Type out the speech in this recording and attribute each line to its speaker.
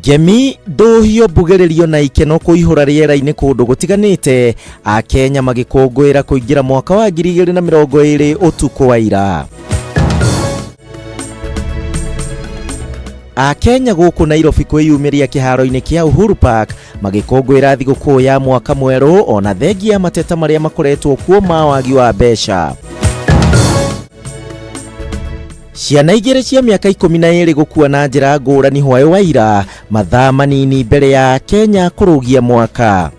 Speaker 1: Ngemi, ndũhio, mbugĩrĩrio na ikeno kũihũra rĩera-inĩ kũndũ gũtiganĩte, Akenya magĩkũngũĩra kũingĩra mwaka wa 2020 ũtukũ wa ira. Akenya gũkũ Nairobi kwĩyumĩria kĩharo-inĩ kĩa Uhuru Park magĩkũngũĩra thigũkũ ya mwaka mwerũ ona thengia ya mateta marĩa makoretwo kuo ma wagi wa mbeca. Ciana igĩrĩ cia mĩaka 12 gũkua na njĩra ngũrani hwaĩ wa ira mathaa manini mbere ya Kenya kũrũgia mwaka.